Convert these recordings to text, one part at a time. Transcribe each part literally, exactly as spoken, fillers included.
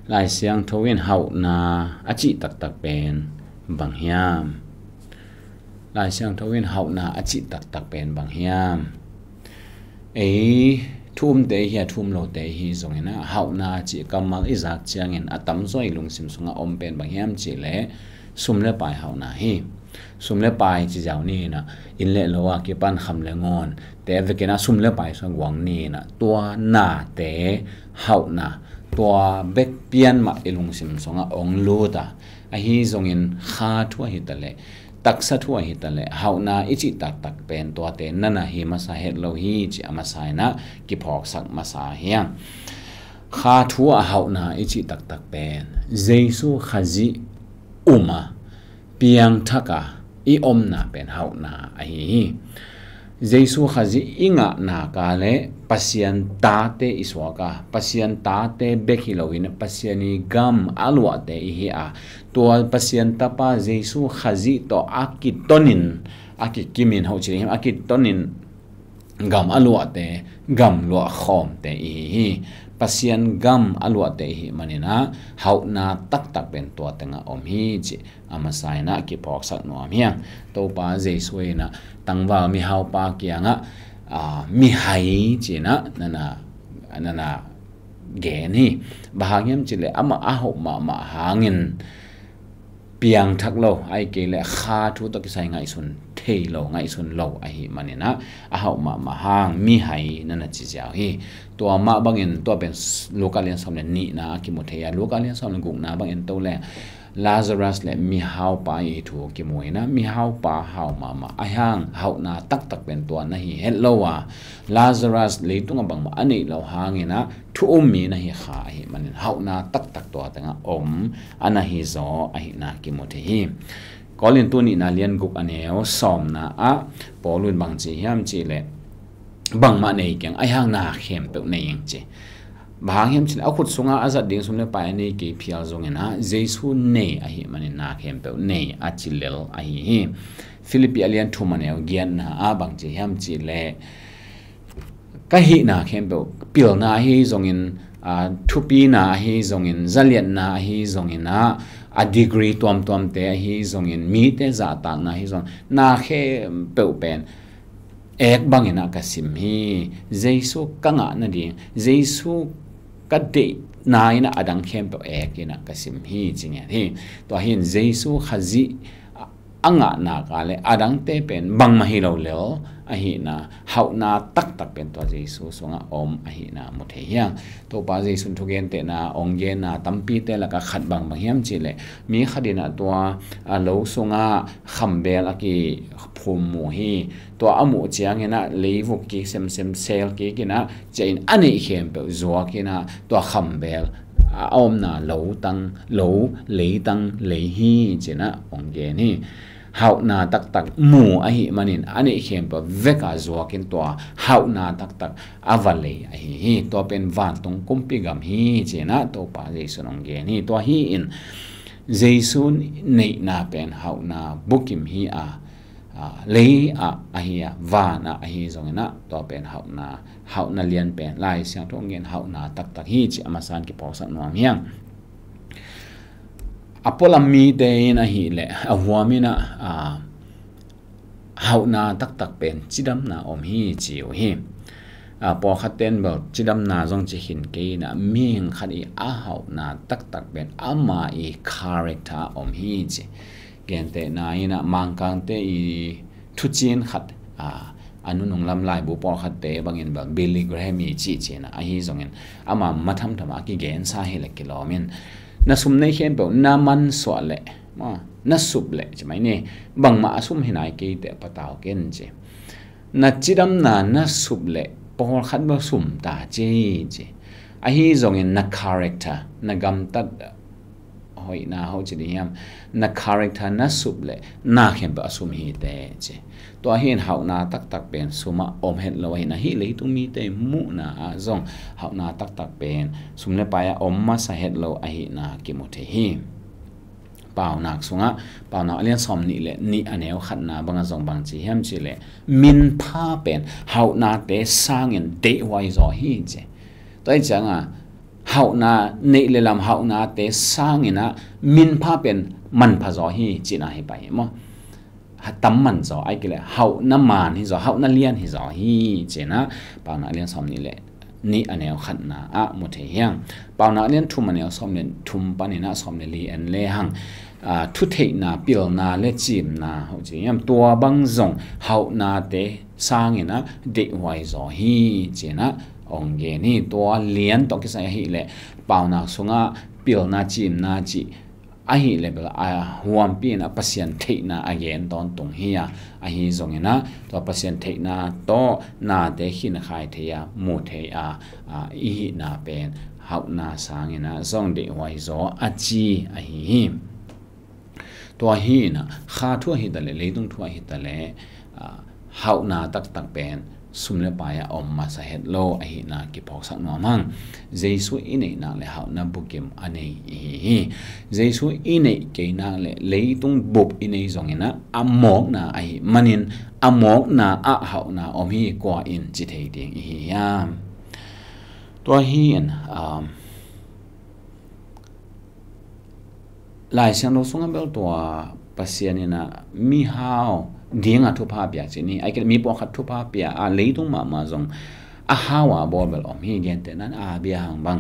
Lai Siangtho in hauhna a cih taktak pen bang hiam? Lai Siangtho in hauhna a cih taktak pen bang hiam? Ei thu umte hi a, thu um lote hi zongin ah, hauhna cih kammal i zak ciangin a tamzaw i lungsim sungah om pen bang hiam cih leh sum le pai hauhna hi. Sum le pai ci ziau ni in ah, inn le lo a kipan kham le ngawn te vekin ah sum le pai sungah guang ni in ah, tua nate hauhna, tua bek pian mah i lungsim sungah ong lut a, ahi zongin kha thu ahi ta leh, taksa thu ahi ta leh, hauhna i cih taktak pen tuate nana hi masa het lo hi, ci a masa in ah kiphawksak masa hi hang. Kha thu ah hauhna i cih taktak pen Jesu Khazih um a, piangthak a i omna pen hauhna ahi hi. Jesu Khazih i ngah nak leh Pasian tate i suak a, Pasian tate bek hi loin Pasian i gam a luahte i hi a, tua Pasian Tapa Jesu Khazih tawh a kitonin, a kikimin, hoh ci ding hiam, a kitonin gam a luahte, gam luah khawmte i hi hi. Pasian gam a luahte i hi manin ah hauhna taktak pen tua tengah om hi, ci a masa in ah kiphawksak nuam hi hang. Topa Jesu in ah tangval mihaupa kiangah, aa, mihai ci in ah nana, nana gen hi. Bang hang hiam cih leh amah a hauh mahmah hangin piangthak lo, ahih kei leh kha thu tawh kisai ngaihsun thei lo, ngaihsun lo ahi manin ah, a hauh mahmah hang mihai nana ci ziau hi. Tua mah bangin tua pen Luka lian sawm le nihna a kimu thei a, Luka lian sawm le gukna bangin to leh Lazarus le mihaupa i thu kimu in ah, mihaupa hau mahmah, ahi hang hauhna taktak pen tua na hi het lo a, Lazarus leitungah bangmah a neih loh hangin ah thu um mi na hi kha ahi manin hauhna taktak tua tengah om a na hi zaw ahihna kimu thei hi. Korintu nihna lian guk a neu sawmna ah Paul in bang ci hiam cih leh, bangmah nei keng, ahi hang na khempeuh nei ing, ci. Bang hang hiam cih leh a khut sungah a zat ding sum le pai a nei kei phial zongin ah Jesu nei ahi manin na khempeuh nei a ci lel ahi hi. Philippi a lian thum a neu giatna ah bang ci hiam cih leh, ka hihna khempeuh, pilna ahi zongin, aa, thupina ahi zongin, zaliatna ahi zongin ah, a degree tuamtuamte ahi zongin, mite zahtakna ahi zongin, na khempeuh pen ek bangin ah ka sim hi. Jesu ka ngah nading, Jesu ka deihna in ah a dang khempeuh ek in ah ka sim hi, ci ngiat hi. Tua hi in Jesu Khazih a ngah nak leh a dangte pen bangmah hi lo lel ahihna, hauhna taktak pen tua Jesu sungah om ahihna mu thei hi hang. Topa Jesu in thugentehna ong genna tampite lakah khat bang bang hiam cih leh, mi khat in ah tua a lo sungah khambel a kiphum mu hi. Tua a muh ciangin ah leivuk kik semsem, sel kik in ah, ciah in a neih khempeuh zuak in ah tua khambel a omna lo tang, lo, leitang lei hi, ci in ah ong gen hi. Hauhna taktak mu ahi manin a neih khempeuh vek a zuak in tua hauhna taktak a va lei ahi hi. Tua pen vantung kumpi gam hi, ci in ah Topa Jesu in ong gen hi. Tua hi in Jesu neihna pen hauhna bukim hi a, aa, lei ah ahi a, van ah ahi zongin ah, tua pen hauhna, hauhna lian pen, Lai Siangtho ong gen hauhna taktak hi, ci a masa in kiphawksak nuam hi hang. A pualam mite in ahih leh a huam in ah, aa, hauhna taktak pen cidamna om hi, ci uh hi. Aa, pawlkhatte in bel cidamna zong ci khin kei in ah, mihing khat i a hauhna taktak pen ama i character om hi, ci. Gentehna in ah Mangkangte i thucin khat, aa, a nunung lam laibu pawlkhatte bangin bel Billy Graham i cih ci in ah, ahi zongin ama mathamtham a kigensa hi leh kilawm in, na sum nei khempeuh na mansuah leh, maw, na sup leh, ci mai ni, bangmah a sum hi nai kei teh patau ken, ci. Na cidamna na sup leh pawlkhat bel sum ta ci, ci. Ahi zongin na character, na gamtat hoihna, hoih ci ding hiam, na character na sup leh na khempeuh a sum hi teh, ci. Tua hi in hauhna taktak pen sum ah om het lo ahihna, hih leitung mite muhna ah zong hauhna taktak pen sum le pai ah om masa het lo ahihna kimu thei hi. Paunak sungah, Paunak a lian sawm nih le nih a neu khatna bangah zong bang ci hiam cih leh, minpha pen hauhnate sangin deihhuai zaw hi, ci. Tua hi ciangah hauhna neih le lam hauhnate sangin ah minpha pen manpha zaw hi cihna hi pah hi maw. Tam man zaw, ahih kei leh hauhna man hi zaw, hauhna lian hi zaw hi cihna Paunak lian sawm nih le nih a neu khatna ah mu thei hi hang. Paunak lian thum a neu sawm le thum panin ah sawm le li en le hang. Aa, thutheihna, pilna le cimna, ho ci hiam, tua bang zong hauhnate sangin ah deihhuai zaw hi cihna ong gen hi. Tua lian tawh kisai ahih leh Paunak sungah pilna, cimna cih ahih leh bel a huampi in ah Pasian theihna a gen tawntung hi a, ahi zongin ah tua Pasian theihna tawh nate khinkhai thei a, mu thei a, a, i hihna pen hauhna sangin ah zong deihhuai zaw a ci ahi hi. Tua hi in ah kha thu ahi ta leh, leitung thu ahi ta leh, a, hauhna taktak pen sum le pai ah om masa het lo ahihna kiphawksak nuam hang. Jesu i neih nak le hauhna bukim a nei i hi hi. Jesu i neih kei nak le leitung bup i nei zongin ah a mawkna ahih manin a mawkna ah hauhna om hi, kua in ci thei ding i hi hiam? Tua hi in, um, Lai Siangtho sungah bel tua Pasian in ah mihau dingah thupha pia cih ni. Ahih kei leh mi pawlkhat thupha pia a, leitung mahmah zong a hau a bawl bel om hi. Gentehna in Abraham bang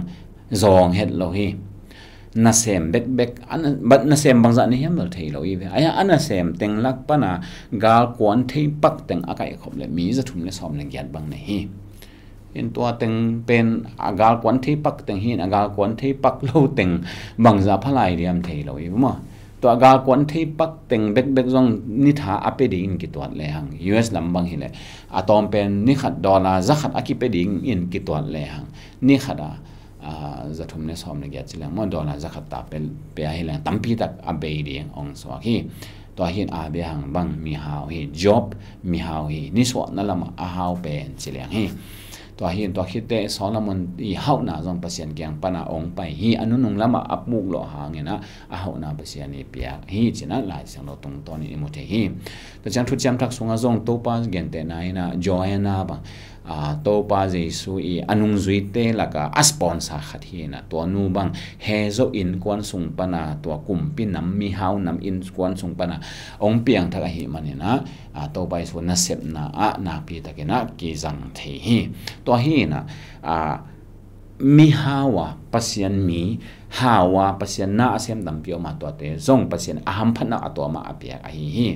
zawng het lo hi. Nasem bekbek, a na-, but nasem bangzah nei hiam bel thei lo hi ve. Ahi a nasem teng lak pan a galkuan thei pak teng a kaihkhop leh mi za thum le sawm le giat bang nei hi. In tua teng pen a galkuan thei pak teng hi in, a galkuan thei pak lo teng bangzah pha lai diam thei lo hi maw. Tua a galkuan thei pak teng bekbek zong ni tha a pia dingin kituat le hang. U S lam bang hi leh a tawm pen ni khat dollar za khat a kipia dingin kituat le hang. Ni khat a, a, za thum le sawm le giat ci leng maw, dollar za khat ta pia, pia hi leng tampi tak a bei ding ong suak hi. Tua hi in Abraham bang mihau hi, Job mihau hi, nisuahna lamah a hau pen ci leng hi. Tua hi in tua khit teh Solomon i hauhna zong Pasian kiang pan a ong pai hi, a nunung lamah a puk lawh hangin ah a hauhna Pasian i piak hi cih in ah Lai Siangtho tungtawn in i mu thei hi. Tua ciang Thuciam Thak sungah zong Topa gentehna in ah Joanna bang, aa, Topa Jesu i a nungzuite lakah a sponsor khat hi in ah, tua nu bang Hezo innkuan sung pan a, tua kumpi nam, mihau nam innkuan sung pan a ong piangthak ahih manin ah, aa, Topa Jesu nasepna ah nakpi takin ah kizang thei hi. Tua hi in ah, aa, mihau a Pasian mi, hau a Pasian na a sem tampi om a, tuate zong Pasian a hamphatna a tuam a a piak ahi hi.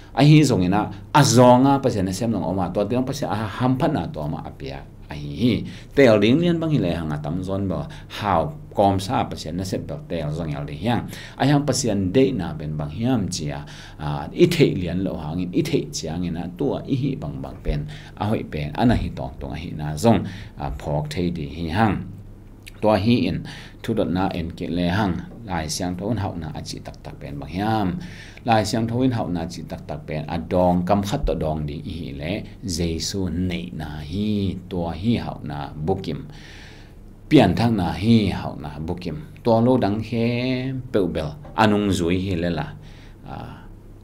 Ahi zongin ah a zawng a Pasian a sem zong om a, tuate zong Pasian a hamphatna a tuam a a piak ahi hi. Teel ding lian bang hi le hang a tamzaw in bel hau kawmsa a Pasian nasep bel teel zaw ngel ding hi hang. Ahi hang Pasian deihna pen bang hiam ci a, aa, i theih lian loh hangin, i theih ciangin ah tua i hih bangbang pen a hoih pen a na hi tawntung ahihna zong, aa, phawk thei ding hi hang. Tua hi in thudotna en kik le hang, Lai Siangtho in hauhna a cih taktak pen bang hiam? Lai Siangtho in hauhna a cih taktak pen a dawng kam khat tawh dawng ding i hih leh Jesu neihna hi. Tua hi hauhna bukim. Pianthakna hi hauhna bukim. Tua lo dang khempeuh bel a nungzui hi lel a, aa,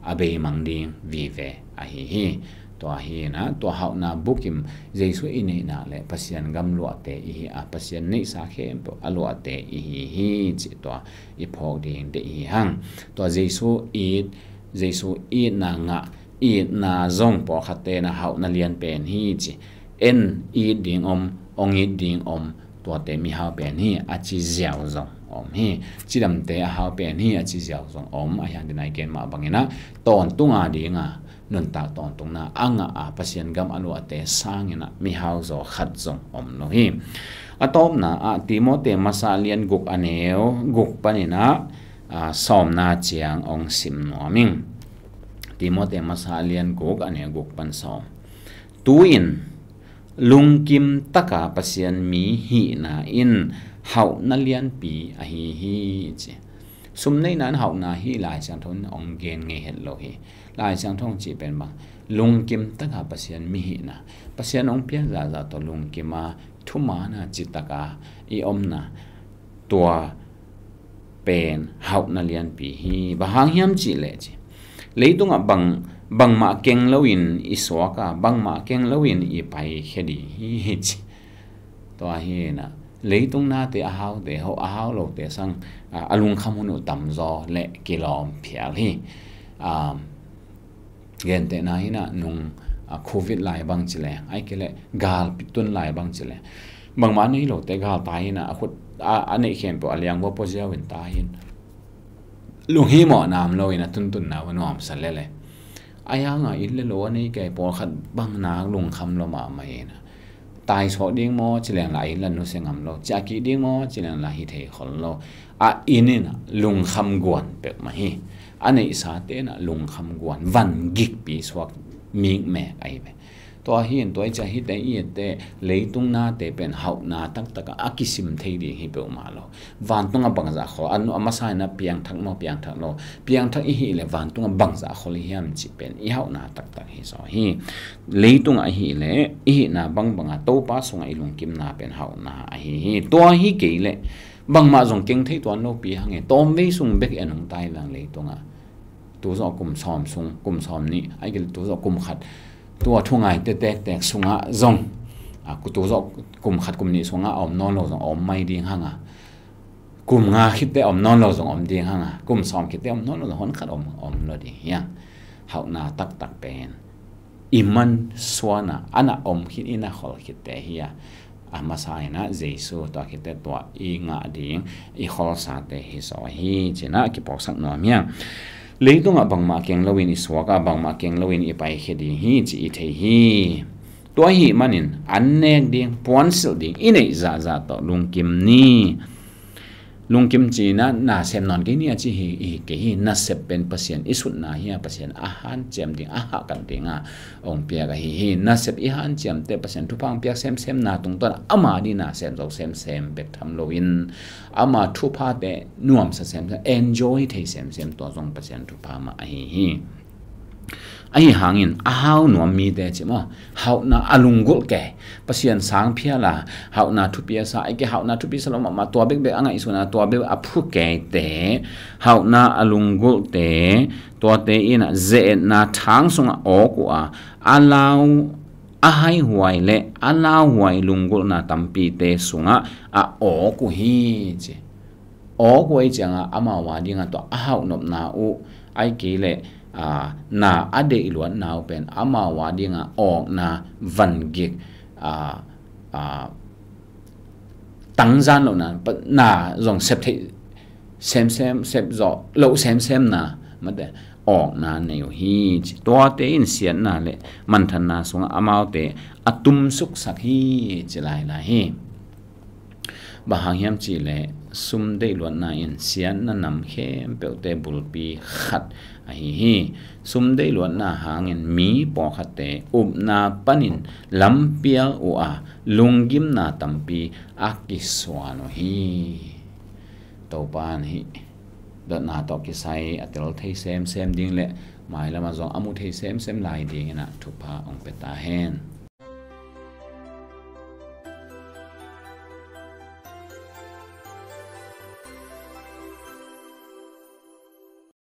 a beimang ding vive ahi hi. Tua hi in ah tua hauhna bukim, Jesu i neih nak le Pasian gam luahte i hi a, Pasian neihsa khempeuh a luahte i hi hi cih tua i phawk ding deih hi hang. Tua Jesu it, Jesu itna ngah, itna zong pawlkhatte na hauhna lian pen hi ci. En it ding om, ong it ding om, tuate mihau pen hi a ci ziau zong om hi. Cidamte a hau pen hi a ci ziau zong om. Ahi hang ding a i gen mah bangin ah tawntung a ding a nuntak tawntungna a ngah a Pasian gam a luahte sangin ah mihau zaw khat zong om lo hi. A tawpna ah Timote masa lian guk a neu guk panin ah, aa, sawmna ciang ong sim nuam ing. Timote masa lian guk a neu guk pan sawm. Tu-in lungkim taka Pasian mi hihna in hauhna lianpi ahi hi ci. Sum neihna in hauhna hi Lai Siangtho in ong gen ngei het lo hi. Lai Siangtho ong cih pen bang, lungkim taka Pasian mi hihna, Pasian ong piak zahzah tawh lungkim a, thuman a, citaka i omna, tua pen hauhna lianpi hi. Bang hang hiam cih leh ci, leitungah bang, bangmah keng loin i suak a, bangmah keng loin i paikhia ding hi ci. Tua hi in ah leitung nate a haute, ho a hau lote sang, a, a lungkham hun uh tamzaw le kilawm phial hi. A, gentehna hi-in ah nung, a, covid lai bang ci leng, ahih kei leh gal tun lai bang ci leng, bangmah nei lote gal tai hi-in ah, a khut a, a neih khempeuh a liang vua pua ziau in tai hi-in, lunghimawhna om lo-in a tuntunna va nuamsa lel e. A hi hang a inn le lo a nei kei pawlkhat bang nak lungkham lua mahmah hi-in ah, taisuak ding maw ci leng lah a inn lah nusia ngam lo, ciahkik ding maw ci leng lah hi thei khol lo. A inn in ah lungkham guan peuhmah hi. A neihsate in ah lungkham guan, van gikpi suak mikmek ahi ve. Tua hi-in tua i ciah hihte i ette leitung nate pen hauhna taktak ah a kisim thei ding hi peuhmah lo. Vantung ah bangzah khol, a, a masa in ah piangthak maw piangthak lo, piangthak i hih leh vantung ah bangzah khol i hiam cih pen i hauhna taktak hi zaw hi. Leitung ah i hih leh i hihna bangbang ah Topa sungah i lungkimna pen hauhna ahi hi. Tua hi kei leh bangmah zong keng thei tuan lopi hang e, tawmvei sung bek en hong tai veng leitung ah. Tu zawh kum sawm sung, kum sawm nih, ahih kei leh tu zawh kum khat, tua thungaite tektek sungah zong, a, ku tu zawh kum khat kum nih sungah a om nawn lo zong a om mai ding hang a, kum nga khitte a om nawn lo zong a om ding hang a, kum sawm khitte a om nawn lo zong honkhat a om, a om lo ding hi hang. Hauhna taktak pen i man suan a, a na om khit, i na khol khitte hi a, a masa in ah Jesu tua khitte tua i ngah ding, i kholsate hi zaw hi ci-in ah kiphawksak nuam hi hang. Leitung ah bangmah keng lo-in i suak a, bangmah keng lo-in i paikhia ding hi cih i thei hi. Tua ahih manin an nek ding, puansilh ding i neih zahzah tawh lungkim ni. Lungkim ci-in ah na sem nawn kei ni a ci hi, hi kei hi. Nasep pen Pasian i sutna hi a, Pasian a hanciam ding, a hahkat ding a hong piak ahi hi. Nasep i hanciamte Pasian thupha hong piak semsem, na tungtawn ama ding na sem zo semsem bek tham lo-in, ama thuphate nuamsa semsem, enjoy thei semsem, tua zong Pasian thupha mah ahi hi. Ahi hangin a hau nuam mite ci maw, hauhna a lunggulh kei, Pasian sang phial a, hauhna thupi a sa, ahih kei leh hauhna thupi sa lo mahmah, tua bekbek a ngaihsun a, tua bek a phu keite, hauhna a lunggulhte, tuate in ah ze-etna thang sungah awk uh a, a lau, a haihuai le a lauhuai lunggulhna tampite sungah a awk uh hi ci. Awk uh ahih ciangah amau a dingah tua a hauhnopna uh, ahih kei leh, a, na a deih luatna uh pen amau a dingah awkna, van gik, a, a, tangzan lohna, pa-, na zong sep theih semsem, sep zawh loh semsemna, mate, awkna nei uh hi ci. Tuate in siatna le manthanna sungah amaute a tumsuksak hi ci lailai hi. Bang hang hiam cih leh sum deih luatna in siatna nam khempeuhte bulpi khat ahi hi. Sum deih luatna hangin mi pawlkhatte upna panin lampial uh a, lunggimna tampi a kisuan uh hi. Topa in hih dotna tawh kisai a tel thei semsem ding le mailam ah zong a mu thei semsem lai dingin ah thupha hong pia ta hen.